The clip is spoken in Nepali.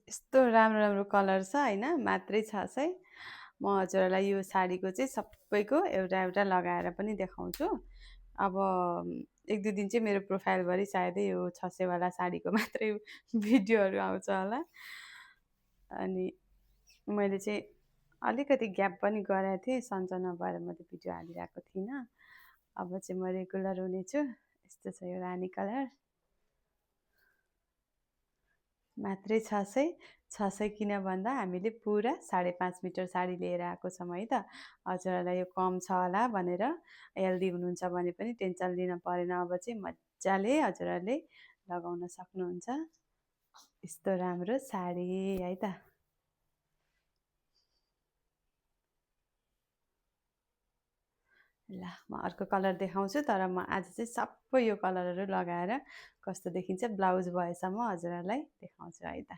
यस्तो राम्रो राम्रो कलर छ होइन, मात्रै 600। म हजुरहरूलाई यो साडीको चाहिँ सबैको एउटा एउटा लगाएर पनि देखाउँछु। अब एक दुई दिन चाहिँ मेरो प्रोफाइलभरि सायदै यो 600 वाला साडीको मात्रै भिडियोहरू आउँछ होला। अनि मैले चाहिँ अलिकति ग्याप पनि गराएको थिएँ, सन्चो नभएर मैले भिडियो हालिरहेको थिइनँ। अब चाहिँ म रेगुलर हुनेछु। यस्तो छ यो रानी कलर, मात्रै 600। 600 किन भन्दा हामीले पुरा 5.5 मिटर साडी लिएर आएको छौँ है त। हजुरहरूलाई यो कम छ होला भनेर, हेल्दी हुनुहुन्छ भने पनि टेन्सन लिन परेन। अब चाहिँ मजाले हजुरहरूले लगाउन सक्नुहुन्छ यस्तो राम्रो साडी है त। ल म अर्को कलर देखाउँछु, तर म आज चाहिँ सबै यो कलरहरू लगाएर कस्तो देखिन्छ ब्लाउज भएसम्म हजुरहरूलाई देखाउँछु है त।